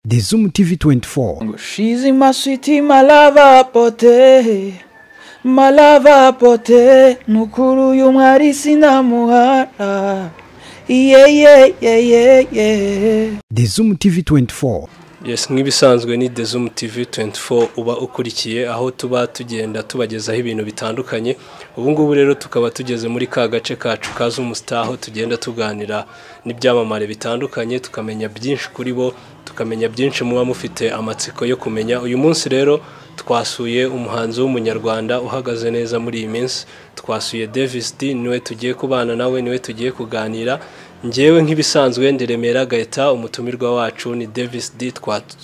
The Zoom TV 24. She's in my sweetie, my lover pote, my lover pote. Nukuru y'umwari sinamuhara. Yeah, yeah, yeah, yeah, yeah. The Zoom TV 24. Yes, nk'ibisanzwe ni The Zoom TV 24 uba ukurikiye, aho tuba tugenda tubagezaho ibintu bitandukanye. Ubu ngubu rero tukaba tugeze muri ka gace kacu ka Zoom Star, aho tugenda tuganira n'ibyamamare bitandukanye, tukamenya byinshi kuri bo, tukamenya byinshi muba mufite amatsiko yo kumenya. Uyu munsi rero twasuye umuhanzi w'umunyarwanda uhagaze neza muri iyi minsi, twasuye Davis D, niwe tugiye kubana nawe, niwe tugiye kuganira. Njyewe nk'ibisanzwe ndi Remera Gaeta, umutumirwa wacu ni Davis D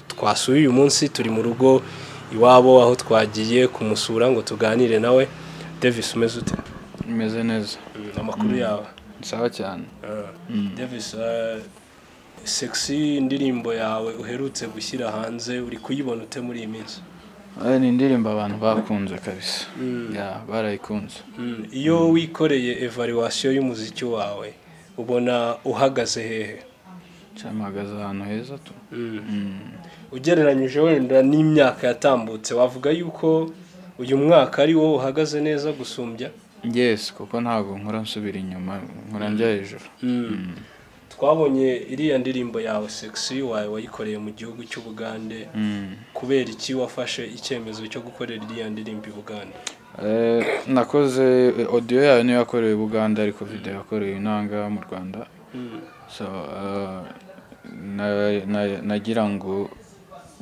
twasuye uyu munsi. Turi mu rugo iwabo aho twagiye kumusura ngo tuganire nawe. Davis, umeze ute? Meze neza. Amakuru yawe? Sawa cyane. Davis, Sexy, indirimbo yawe uherutse gushyira hanze, uri kuyibona ute muri iyi minsi? Ni indirimbo abantu bakunze kabisa. Ya, barayikunze. Iyo wikoreye evaluation y'umuziki wawe, ubona uhagaze hehe? Cyamagaze ahantu heza tu. Ugereranyije wenda n'imyaka yatambutse, wavuga yuko uyu mwaka ari wo uhagaze neza gusumbya? Yes, kuko ntago nkora nsubira inyuma, nkora njya hejuru. Twabonye iriya ndirimbo yawe Sexy wawe wayikoreye mu gihugu cy'Ubugande. Kubera iki wafashe icyemezo cyo gukorera iriya ndirimbo i Bugande? Nakoze audio yayo niyo yakorewe i Bugande, ariko video yakorewe inanga mu Rwanda. So nagira ngo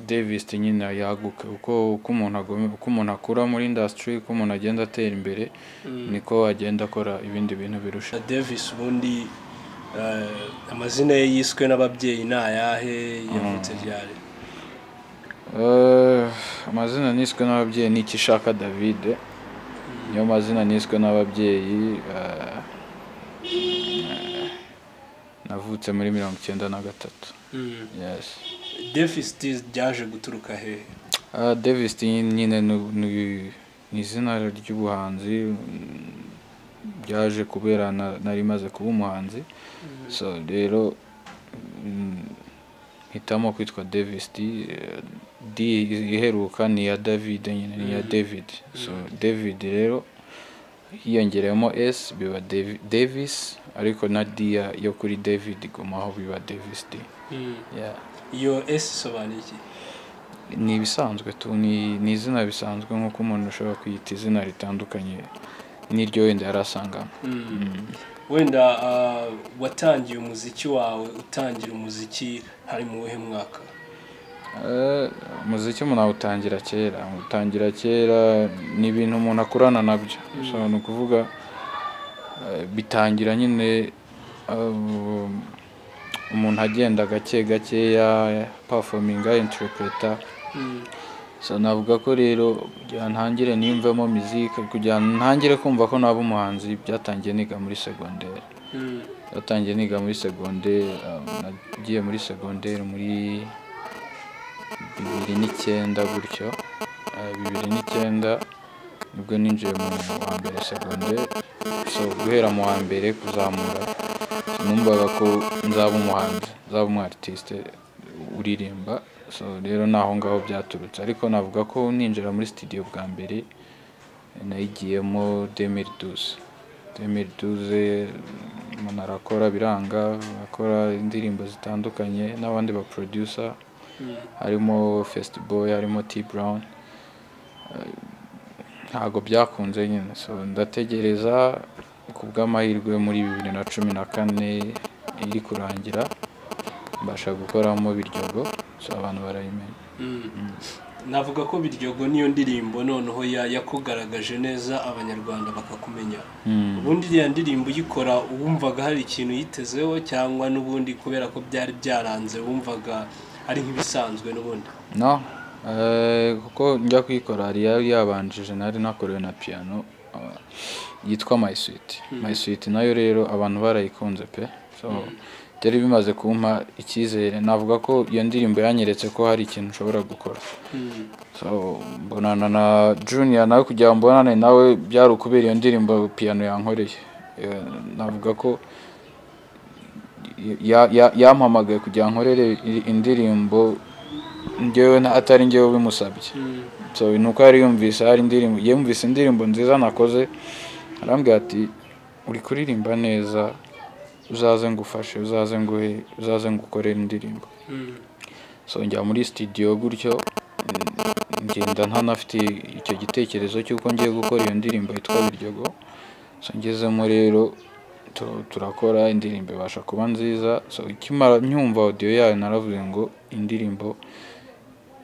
Davis nyine yaguke, uko umuntu akura muri industry, uko umuntu agenda atera imbere, niko agenda akora ibindi bintu birusha. Davis ubundi amazina ye yiswe n'ababyeyi ni ayahe? Yavutse ryari? Amazina niswe n'ababyeyi ni Ikishaka David. Niyo mazina niswe n'ababyeyi. Navutse muri 1993. Yes. Davis D ryaje guturuka hehe? Davis D nyine ni izina ry'ubuhanzi, byaje kubera nari maze kuba umuhanzi. So rero hitamo kwitwa Davis D. D iheruka ni ya David nyine, ni ya David. So David rero hiyongereyemo S biba Davis, ariko na D yo kuri David igumaho biba Davis D. Yeah. Iyo S isobanuye iki? Ni ibisanzwe tu, ni izina bisanzwe nk'uko umuntu ashobora kwiyita izina ritandukanye n'iryo wenda yarasangana. Wenda watangiye umuziki wawe, utangira umuziki hari mu wuhe mwaka? Umuziki umuntu awutangira kera, utangira kera, ni ibintu umuntu akurana nabyo. So ni ukuvuga bitangira nyine umuntu agenda gake gakeya, performinga, interpreter. So navuga ko rero kugira ntangire niyumvemo muzika, kugira ntangire kumva ko naba umuhanzi, byatangiye niga muri secondaire. Byatangiye niga muri secondaire, nagiye muri secondaire muri 2009 gutyo. 2009 nibwo ninjiye mu wa mbere secondaire. So guhera mu wa mbere kuzamura, numvaga ko nzaba umuhanzi, nzaba umu artiste uririmba. So rero naho ngaho byaturutse, ariko navuga ko ninjira muri studio bwa mbere nayigiyemo 2012. 2012 umuntu arakora biranga, akora indirimbo zitandukanye n'abandi ba producer, harimo Fest Boy, harimo T Brown. Ntago byakunze nyine, so ndategereza kubw'amahirwe muri 2014 iri kurangira mbasha gukoramo Biryogo, so abantu barayimenya. Navuga ko Biryogo niyo ndirimbo noneho yakugaragaje neza, abanyarwanda bakakumenya. Ubundi iriya ndirimbo uyikora wumvaga hari ikintu yitezeho, cyangwa n'ubundi kubera ko byari byaranze wumvaga ari nk'ibisanzwe n'ubundi? No, kuko njya kuyikora yari yabanjije, nari nakorewe na piano yitwa My Sweet. My Sweet nayo rero abantu barayikunze pe. So byari bimaze kumpa icyizere, navuga ko iyo ndirimbo yanyeretse ko hari ikintu nshobora gukora. So mbonana na Junior nawe, kugira ngo mbonane nawe byari ukubera iyo ndirimbo piano yankoreye. Navuga ko yampamagaye kugira nkorere indirimbo Njyewe atari njyewe ubimusabye. So nuko yari yumvise hari indirimbo, yumvise indirimbo nziza nakoze, arambwira ati uri kuririmba neza, uzaze ngufashe, uzaze nguhe, uzaze ngukorere indirimbo. So njya muri studio gutyo, ngenda ntanafite icyo gitekerezo cy'uko ngiye gukora iyo ndirimbo yitwa Biryogo. So ngezemo rero turakora indirimbo ibasha kuba nziza. So ikimara nyumva audio yayo naravuze ngo indirimbo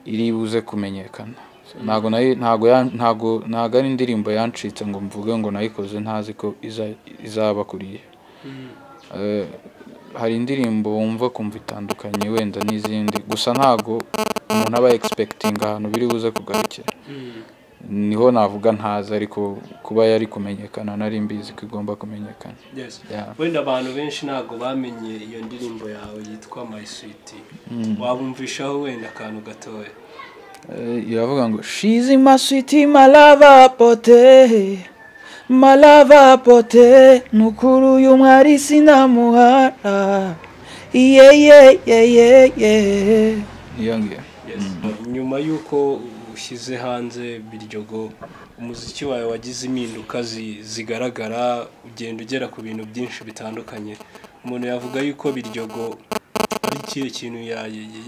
iri buze kumenyekana. So, ntago nayo ntago ntago ntago ari indirimbo yancitse ngo mvuge ngo nayikoze ntazi ko izaba kuriye. Hari indirimbo wumva kumva itandukanye wenda n'izindi, gusa ntago umuntu aba expecting ahantu biri buze kugarukira. Niho navuga ntazi, ariko kuba yari kumenyekana nari mbizi ko igomba kumenyekana. Yes. Yeah. Wenda abantu benshi ntago bamenye iyo ndirimbo yawe yitwa My Sweet. Wabumvishaho wenda akantu gatoya. Iravuga ngo She's my sweet, my lover pote, my lover pote, nukuru uyu mwari sinamuhara. Yeah yeah yeah yeah yeah. Niyo ngiyo. Yes. Nyuma yuko ushyize hanze Biryogo, umuziki wawe wagize impinduka zigaragara, ugenda ugera ku bintu byinshi bitandukanye. Umuntu yavuga yuko Biryogo ari ikihe kintu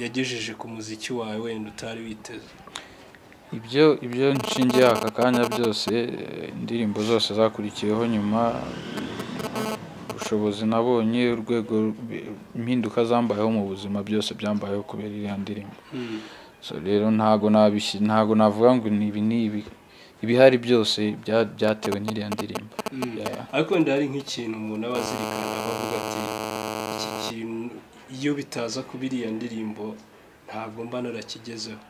yagejeje ku muziki wawe wenda utari witeze? Ibyo nshingiye aka kanya byose, indirimbo zose zakurikiyeho nyuma, ubushobozi nabonye, urwego, impinduka zambayeho mu buzima, byose byambayeho kubera iriya ndirimbo. So rero ntago ntago navuga ngo ni ibi n'ibi, ibihari byose byatewe n'iriya ndirimbo. Yeah. Ariko wenda hari nk'ikintu umuntu aba azirikana avuga ati iki kintu iyo bitaza kuba iriya ndirimbo ntabwo mba narakigezeho.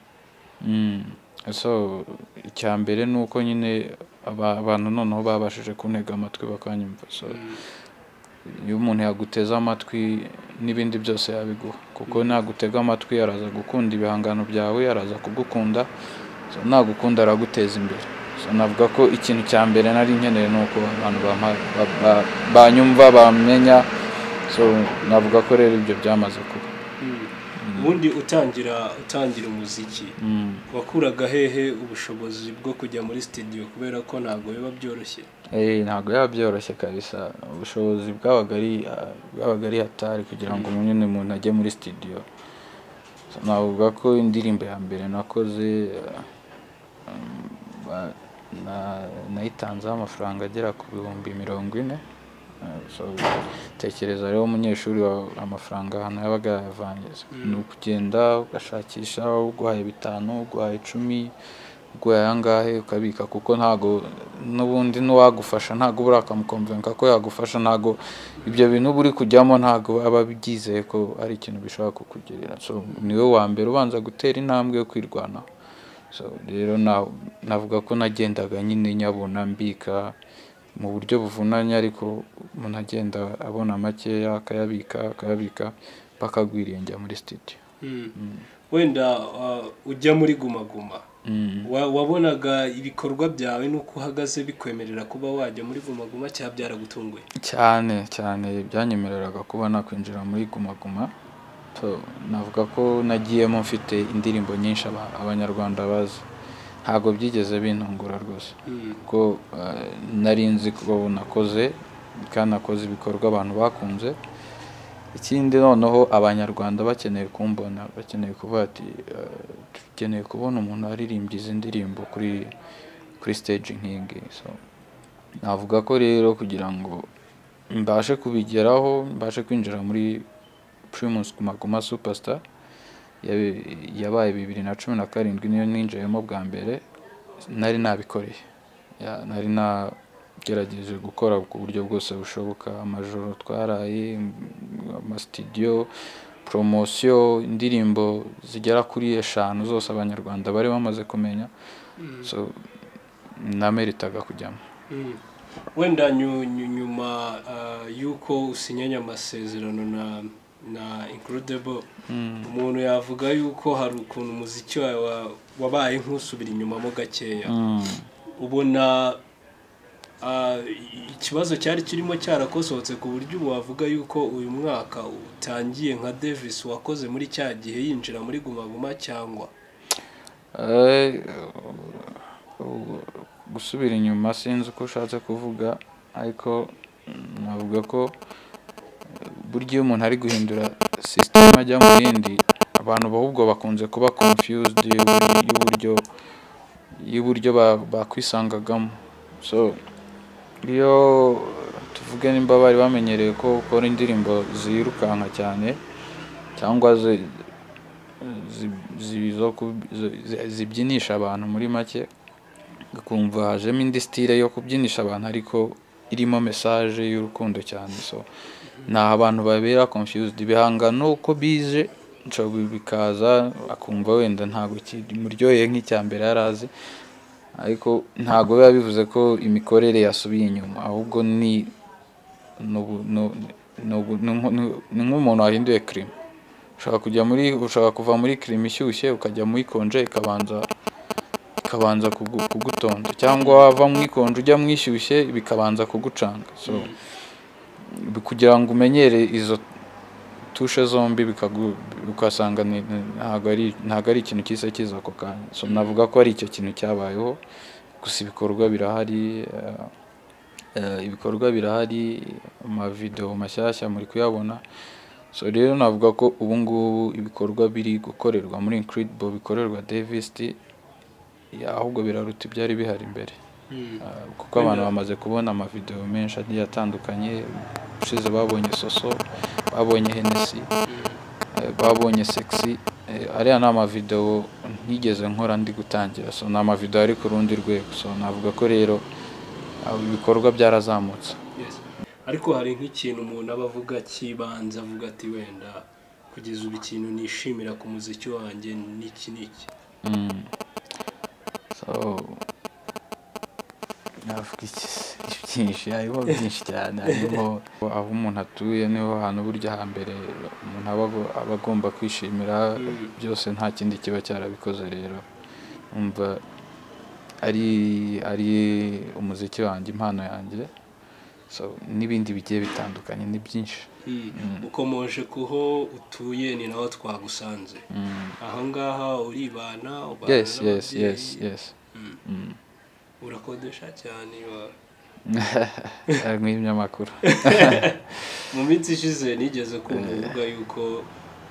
So icya mbere ni uko nyine abantu noneho babashije kuntega amatwi bakanyumva. So iyo umuntu yaguteze amatwi n'ibindi byose yabiguha, kuko nagutega amatwi araza gukunda ibihangano byawe, araza kugukunda. So nagukunda araguteza imbere. So navuga ko ikintu cya mbere nari nkeneye ni uko abantu banyumva, bamenya. So navuga ko rero ibyo byamaze kuba. Ubundi utangira umuziki, wakuraga hehe ubushobozi bwo kujya muri studio, kubera ko ntago biba byoroshye? Ntago biba byoroshye kabisa. Ubushobozi bwabaga ari hatari kugira ngo nyine umuntu ajye muri studio. So navuga ko indirimbo ya mbere nakoze nayitanzeho amafaranga agera ku 40,000. So tekereza rero umunyeshuri amafaranga ahantu yabaga yayavanye, ni ukugenda ugashakisha, uguhaye 5, uguhaye 10, uguhaye angahe ukabika, kuko ntago n'ubundi n'uwagufasha ntago ubura akamukonvenka ko yagufasha, ntago ibyo bintu uba uri kujyamo ntago aba abyizeye ko ari ikintu bishobora kukugirira. So niwe wa mbere ubanza gutera intambwe yo kwirwanaho. So rero navuga ko nagendaga nyine nyabona mbika mu buryo buvunanye, ariko umuntu agenda abona makeya akayabika bakagwiriye njya muri studio. Wenda ujya muri Guma Guma, wabonaga ibikorwa byawe nuko uhagaze bikwemerera kuba wajya muri Guma Guma, cyangwa byaragutunguye? Cyane cyane byanyemereraga kuba nakwinjira muri Guma Guma. So navuga ko nagiyemo mfite indirimbo nyinshi abanyarwanda bazi, ntago byigeze bintungura rwose, kuko nari nzi ko nakoze kandi nakoze ibikorwa abantu bakunze. Ikindi noneho abanyarwanda bakeneye kumbona, bakeneye kuvuga ati dukeneye kubona umuntu aririmbye izi ndirimbo kuri stage nk'ingi. So navuga ko rero kugira ngo mbashe kubigeraho, mbashe kwinjira muri Primus Guma Guma Superstar yabaye 2017, niyo ninjiyemo bwa mbere, nari nabikoreye. Nari nagerageje gukora ku buryo bwose bushoboka, amajoro twaraye, amastudio, promosiyo, indirimbo zigera kuri 5 zose abanyarwanda bari bamaze kumenya. So nameritaga kujyamo. Wenda nyuma yuko usinyanye amasezerano na Incredible, umuntu yavuga yuko hari ukuntu umuziki wawe wabaye nk'usubira inyuma mo gakeya. Ubona Ikibazo cyari kirimo cyarakosohotse ku buryo ubu wavuga yuko uyu mwaka utangiye nka Davis wakoze muri cya gihe yinjira muri Guma Guma cyangwa Gusubira inyuma sinzi uko ushatse kuvuga, ariko navuga ko burya iyo umuntu ari guhindura system ajya mu yindi, abantu ahubwo bakunze kuba confused y'uburyo bakwisangagamo. So iyo tuvuge nimba bari bamenyereye ko ukora indirimbo zirukanka cyane cyangwa zibyinisha abantu muri make, ukumva hajemo indi style yo kubyinisha abantu ariko irimo message y'urukundo cyane. So naho abantu babera confused, ibihangano uko bije bikaza akumva wenda ntabwo kimuryoheye nk'icya mbere yari azi, ariko ntabwo biba bivuze ko imikorere yasubiye inyuma, ahubwo ni nk'umuntu wahinduye crime. Ushobora kuva muri crime ishyushye ukajya mu ikonje ikabanza kugutonda, cyangwa wava mu ikonje ujya mu ishyushye bikabanza kugucanga. So kugira ngo umenyere izo tushe zombi ugasanga ntabwo ari ikintu cyise kiza ako kanya. So navuga ko ari icyo kintu cyabayeho, gusa ibikorwa birahari, amavideo mashyashya muri kuyabona. So rero navuga ko ubu ngubu ibikorwa biri gukorerwa muri Incredible bikorerwa Davis D, ahubwo biraruta ibyari bihari imbere. Kuko abantu bamaze kubona amavideo menshi agiye atandukanye. Ushize babonye Soso, babonye Hennessy, babonye Sexy. Ariya ni amavideo ntigeze nkora ndi gutangira, so ni amavideo ari ku rundi rwego. So navuga ko rero ibikorwa byarazamutse. Ariko hari nk'ikintu umuntu aba avuga kibanza avuga ati wenda kugeza ubu ikintu nishimira ku muziki wanjye n'iki n'iki. So navuga iki byinshi, harimo byinshi cyane. Harimo aho umuntu atuye niho hantu burya hambere umuntu aba agomba kwishimira byose, nta kindi kiba cyarabikoze. Rero umva ari umuziki wanjye, impano yanjye, so n'ibindi bigiye bitandukanye ni byinshi. Ukomoje kuho utuye ni naho twagusanze. Aha ngaha uribana, ubana? Yes. Urakodesha cyane nk'ibinyamakuru. Mu minsi ishize nigeze kumva uvuga yuko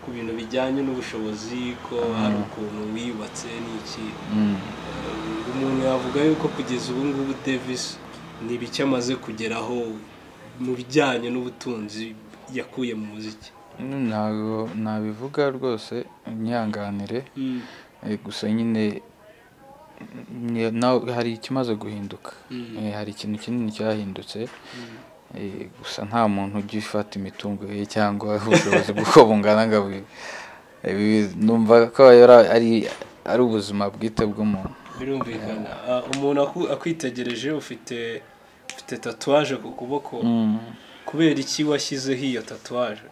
ku bintu bijyanye n'ubushobozi ko hari ukuntu wiyubatse n'iki. Umuntu yavuga yuko kugeza ubu ngubu Davis ni ibiki amaze kugeraho mu bijyanye n'ubutunzi yakuye mu muziki? Ntabwo nabivuga rwose, nyihanganire. Gusa nyine hari ikimaze guhinduka, hari ikintu kinini cyahindutse. Gusa nta muntu ujya ufata imitungo ye cyangwa ubushobozi bw'uko bungana ngo numva ko ari ubuzima bwite bw'umuntu. Birumvikana. Umuntu akwitegereje ufite tatuwaje ku kuboko, kubera iki washyizeho iyo tatuwaje?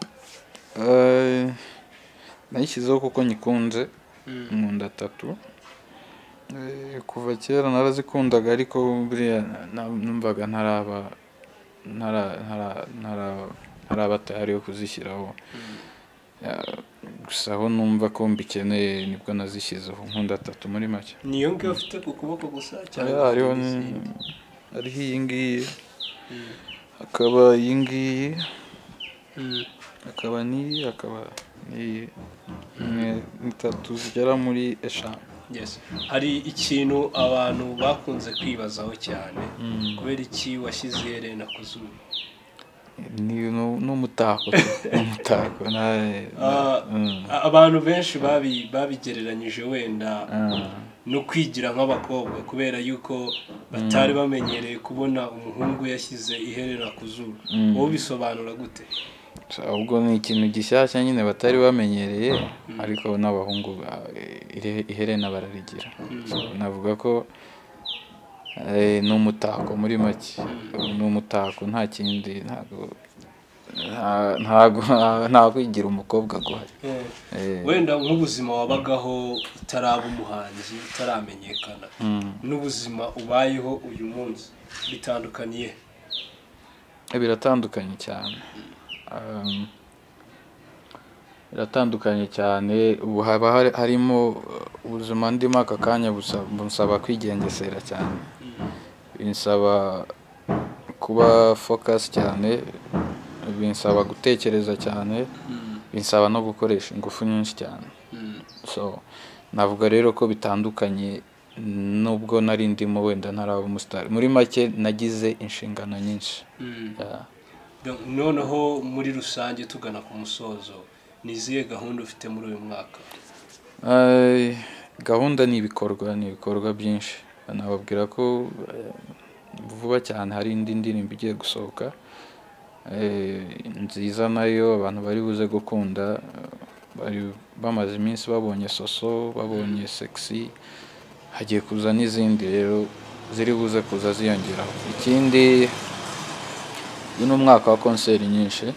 Nayishyizeho kuko nyikunze, nkunda tatu. Kuva kera narazikundaga, ariko buriya numvaga ntaraba tayari yo kuzishyiraho. Gusa aho numva ko mbikeneye nibwo nazishyizeho. Nkunda tatu muri make. Niyo ngiyo ufite ku kuboko gusa cyangwa hariho iyi ngiyi, hakaba iyi ngiyi, hakaba n'iyi, hakaba n'iyi. Ni tatu zigera muri 5. Yes. Hari ikintu abantu bakunze kwibazaho cyane, kubera iki washyize iherena ku zuru? Ni n'umutako, n'umutako. Abantu benshi babigereranyije wenda no kwigira nk'abakobwa, kubera yuko batari bamenyereye kubona umuhungu yashyize iherena ku zuru. Wowe bisobanura gute? Ahubwo ni ikintu gishyashya nyine batari bamenyereye, ariko n'abahungu iherena bararigira. Navuga ko ni umutako muri make, ni umutako, nta kindi. Ntabwo Ntago nta kwigira umukobwa guhari. Wenda nk'ubuzima wabagaho utaraba umuhanzi, utaramenyekana, n'ubuzima ubayeho uyu munsi bitandukaniye? Biratandukanye cyane. Biratandukanye cyane. Ubu haba harimo ubuzima ndimo aka kanya bunsaba kwigengesera cyane, binsaba kuba focus cyane, binsaba gutekereza cyane, binsaba no gukoresha ingufu nyinshi cyane. So navuga rero ko bitandukanye nubwo nari ndimo wenda ntaraba umusitari. Muri make nagize inshingano nyinshi. Noneho muri rusange tugana ku musozo, ni izihe gahunda ufite muri uyu mwaka? Gahunda ni ibikorwa, ni ibikorwa byinshi. Nababwira ko vuba cyane hari indi ndirimbo igiye gusohoka nziza, nayo abantu bari buze gukunda. Bari bamaze iminsi babonye Soso, babonye Sexy, hagiye kuza n'izindi rero ziri buze kuza ziyongeraho. Ikindi, uyu ni umwaka wa konseri nyinshi.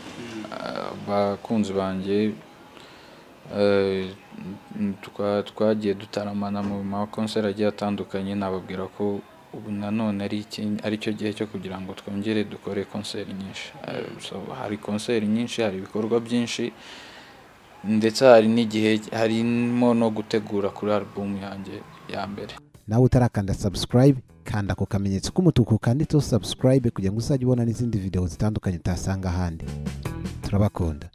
Abakunzi banjye twagiye dutaramana mu makonseri agiye atandukanye, nababwira ko ubu nanone ari cyo gihe cyo kugira ngo twongere dukore konseri nyinshi. So, hari konseri nyinshi, hari ibikorwa byinshi, ndetse hari n'igihe harimo no gutegura kuri album yanjye ya mbere. Nawe utarakanda subscribe, kanda ku kamenyetso k'umutuku kanditseho subscribe kugira ngo uzajye ubona n'izindi video zitandukanye utasanga ahandi. Turabakunda.